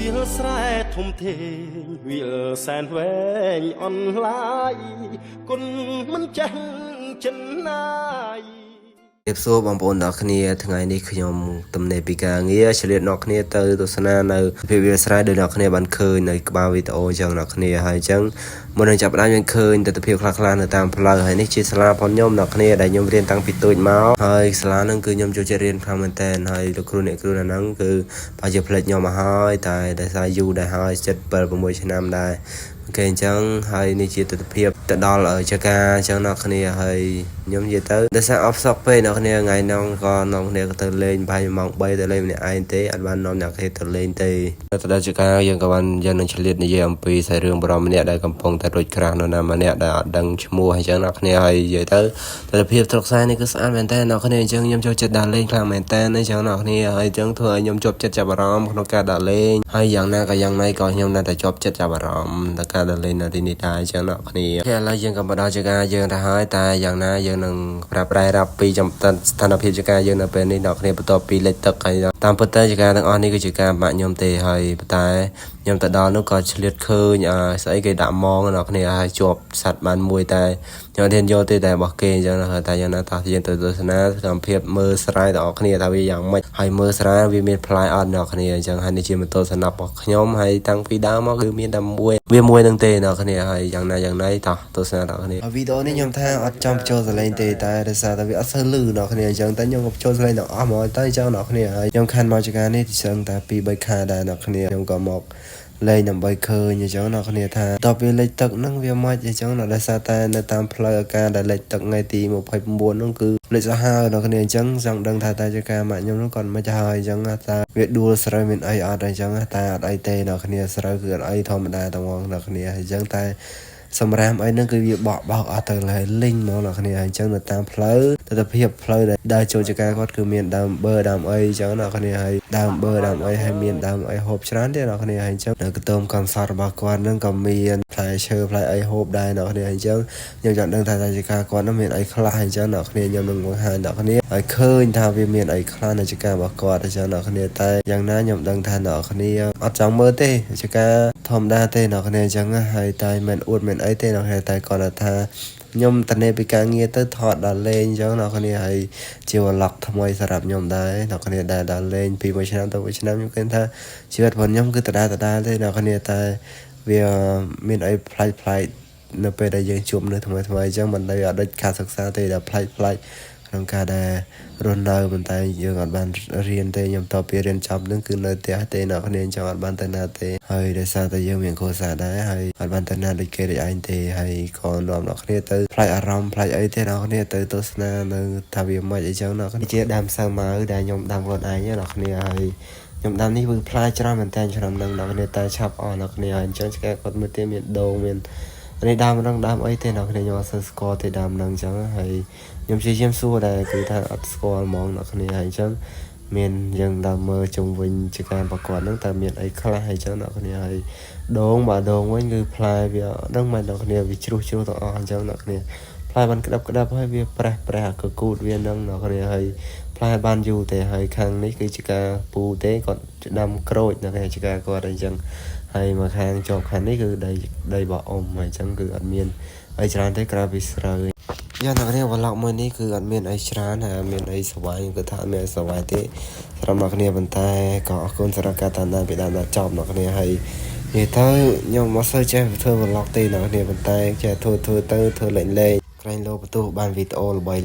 វាលស្រែធំធេងវាលសែនវែងអនឡាយគុណមិនចេះចិនណាយ ជម្រាបសួរបងប្អូនទាំងអស់គ្នាថ្ងៃនេះខ្ញុំទំនេរពីការងារឆ្លៀតអ្នកគ្នាទៅទស្សនានៅភាពវាលស្រែដោយអ្នកគ្នាបានឃើញនៅក្បាលវីដេអូអញ្ចឹងអ្នកគ្នាហើយអញ្ចឹងមុននឹងចាប់ផ្ដើមយើងឃើញទស្សនភាពខ្លះៗនៅតាមផ្លូវហើយនេះជាសាលារបស់ខ្ញុំអ្នកគ្នាដែលខ្ញុំរៀនតាំងពីតូចមកហើយសាលាហ្នឹងគឺខ្ញុំចូលចិត្តរៀនខ្លាំងមែនតើហើយលោកគ្រូអ្នកគ្រូនៅហ្នឹងគឺប្រហែលជាភ្លេចខ្ញុំមកហើយតែដោយសារយូរដែរហើយចិត្ត7 6ឆ្នាំដែរ OK អញ្ចឹងហើយនេះជាទស្សនភាពទៅដល់ចការអញ្ចឹងអ្នកគ្នាហើយខ្ញុំនិយាយទៅដោយសារអផ្សុកពេកអ្នកគ្នាថ្ងៃហ្នឹងក៏នាំគ្នាក៏ទៅលេងប្រហែលម៉ោង3ទៅលេងម្នាក់ឯងទេអត់បាននាំអ្នកគ្នាទៅលេងទេទៅដល់ចការយើងក៏បានយើងនឹងឆ្លៀតនិយាយអំពីសាច់រឿងបរិមម្នាក់ដែលកំពុងតែរួចក្រាស់នៅណាម្នាក់ដែលអត់ដឹងឈ្មោះអញ្ចឹងអ្នកគ្នាហើយនិយាយទៅទស្សនភាពស្រុកខ្សែនេះគឺស្អាតមែនតើអ្នកគ្នាអញ្ចឹងខ្ញុំចូលចិត្តដើរលេងខ្លាំងមែនតើអញ្ចឹងអ្នកគ្នាហើយអញ្ចឹងធ្វើឲ្យខ្ញុំជាប់ចិត្តចាប់អារម្មណ៍ក្នុងការដើរលេងហើយយ៉ាងណាក៏យ៉ាងណីក៏ខ្ញុំនៅតែជាប់ចិត្តចាប់អារម្មណ៍ដល់ការដើរលេងនៅទីនេះដែរអញ្ចឹងអ្នកគ្នាឥឡូវយើងក៏មកដល់ចការយើងទៅហើយតែយ៉ាងណាយើងនឹងប្រាប់រ៉ែរាប់ពីចំស្ថានភាពចការយើងនៅពេលនេះអ្នកគ្នាបន្ទាប់ពីលិចទឹកហើយតាមពិតទៅចការទាំងអស់នេះគឺជាការម៉ាក់ខ្ញុំទេហើយតែខ្ញុំទៅដល់នោះក៏ឆ្លៀតឃើញអាស្អីគេដាក់មងអ្នកគ្នាហើយជាប់សត្វបានមួយតែខ្ញុំអត់ហ៊ានយកទេតែរបស់គេអញ្ចឹងតែយ៉ាងណាតោះយើងទៅទស្សនាសកម្មភាពមើលស្រែទាំងអស់គ្នាថាវាយ៉ាងម៉េចហើយមើលស្រែវាមានផ្លែអត់អ្នកគ្នាអញ្ចឹងហើយនេះជាម៉ូតូសំណាប់របស់ខ្ញុំហើយតាំងពីដើមមកគឺមានតែមួយវាមួយនឹងទេអ្នកគ្នាហើយយ៉ាងណាយ៉ាងណីតោះទស្សនាទាំងអស់គ្នាហើយវីដេអូនេះខ្ញុំថាអត់ចំចូលសលេងទេតែដោយសារតែវាអត់សូវលឺអ្នកគ្នាអញ្ចឹងតែខ្ញុំក៏ចូលសលេងទាំងអស់មកទៅអញ្ចឹងអ្នកគ្នាហើយខ្ញុំខានមកចការនេះទីសឹងតែ2 3ខែដែរអ្នកគ្នាខ្ញុំក៏មកលេងដើម្បីឃើញអញ្ចឹងអ្នកគ្នាថាតទៅពេលលិចទឹកហ្នឹងវាមិនអញ្ចឹងដោយសារតែនៅតាមផ្លូវអាកាសដែលលិចទឹកថ្ងៃទី29ហ្នឹងគឺលិចសាហាវអ្នកគ្នាអញ្ចឹងចង់ដឹងថាតើជាការម៉ាក់ខ្ញុំហ្នឹងគាត់មិនហើយអញ្ចឹងថាវាដួលស្រូវមានអីអត់អញ្ចឹងតែអត់អីទេអ្នកគ្នាស្រូវគឺអត់អីធម្មតាតែហ្មងអ្នកគ្នាអញ្ចឹងតែសម្រាមអីហ្នឹងគឺវាបក់បោកអត់ទៅឡើយលីងហ្មងអ្នកគ្នាអញ្ចឹងនៅតាមផ្លូវទស្សនភាពផ្លូវដែលដើរចូលចការគាត់គឺមានដើមបឺដើមអីអញ្ចឹងអ្នកគ្នាហើយដើមបឺដើមអីហើយមានដើមអីហូបច្រើនទៀតអ្នកគ្នាហើយអញ្ចឹងនៅកន្ទមកំសត់របស់គាត់ហ្នឹងក៏មានផ្លែឈើផ្លែអីហូបដែរអ្នកគ្នាអញ្ចឹងខ្ញុំចង់ដឹងថាតើចការគាត់ហ្នឹងមានអីខ្លះអញ្ចឹងអ្នកគ្នាខ្ញុំនឹងបង្ហាញអ្នកគ្នាឲ្យឃើញថាវាមានអីខ្លះនៅចការរបស់គាត់អញ្ចឹងអ្នកគ្នាតែយ៉ាងណាខ្ញុំដឹងថាអ្នកគ្នាអត់ចង់មើលទេចការធម្មតាទេអ្នកគ្នាអញ្ចឹងហើយតែមិនអួតមិនអីទេអ្នកគ្នាតែគាត់ថាខ្ញុំតនេពីការងារទៅថតដល់លេងអញ្ចឹងអ្នកគ្នាហើយជា vlog ថ្មីសម្រាប់ខ្ញុំដែរអ្នកគ្នាដែលដល់លេងពីមួយឆ្នាំទៅមួយឆ្នាំខ្ញុំឃើញថាជីវិតរបស់ខ្ញុំគឺដដែលដដែលទេអ្នកគ្នាតែវាមានអីប្លែកប្លែកនៅពេលដែលយើងជួបនៅថ្មីថ្មីអញ្ចឹងមិនដែលអត់ដូចការសិក្សាទេដែលប្លែកប្លែកក្នុងការដែលរស់នៅប៉ុន្តែយើងអត់បានរៀនទេខ្ញុំតពីរៀនចប់នឹងគឺនៅផ្ទះទេអ្នកគ្នាអញ្ចឹងអត់បានទៅណាទេហើយដោយសារតែយើងមានគ្រួសារដែរហើយអត់បានទៅណាដូចគេដូចឯងទេហើយក៏នាំអ្នកគ្នាទៅផ្លាច់អារម្មណ៍ផ្លាច់អីទេអ្នកគ្នាទៅទស្សនានៅថាវាមិនអីចឹងអ្នកគ្នាជាដើមសាវម៉ាវដែលខ្ញុំដាំខ្លួនឯងអ្នកគ្នាហើយខ្ញុំដាំនេះគឺផ្លែច្រើនមែនតើឆ្នាំហ្នឹងអ្នកគ្នាតែឆាប់អស់អ្នកគ្នាហើយអញ្ចឹងឆ្កែគាត់មើលទេមានដូងមាននេះដើមហ្នឹងដើមអីទេអ្នកគ្នាខ្ញុំអត់សូវស្គាល់ទេដើមហ្នឹងអញ្ចឹងហើយខ្ញុំព្យាយាមសួរដែរគឺថាអត់ស្គាល់ហ្មងអ្នកគ្នាហើយអញ្ចឹងមានយើងដើមមើលជុំវិញជាការប្រកួតហ្នឹងតើមានអីខ្លះហើយអញ្ចឹងអ្នកគ្នាហើយដូងបើដូងវិញគឺផ្លែវាហ្នឹងមិនអ្នកគ្នាវាជ្រុះជ្រុះទាំងអស់អញ្ចឹងអ្នកគ្នាផ្លែបានក្តាប់ក្តាប់ហើយវាប្រេះប្រេះកកូតវានឹងអ្នកគ្នាហើយផ្លែបានយូរទេហើយខាងនេះគឺជាការពូទេគាត់ដាំក្រូចអ្នកគ្នាជាការគាត់អញ្ចឹងហើយមកខាងជាប់ខាងនេះគឺដីដីរបស់អ៊ំហើយអញ្ចឹងគឺអត់មានអីច្រើនទេក្រៅពីស្រូវយ៉ាងអ្នកគ្នា vlog មួយនេះគឺអត់មានអីច្រើនហើយអត់មានអីស្វាយគឺថាអត់មានអីស្វាយទេសម្រាប់អ្នកគ្នាប៉ុន្តែក៏អរគុណសម្រាប់ការតាមដានពីដើមដល់ចប់អ្នកគ្នាហើយនិយាយទៅខ្ញុំអត់សូវចេះធ្វើ vlog ទេអ្នកគ្នាប៉ុន្តែចេះធ្វើធ្វើទៅធ្វើលេងលេងក្រែងលោបន្ទោសបានវីដេអូល្បី។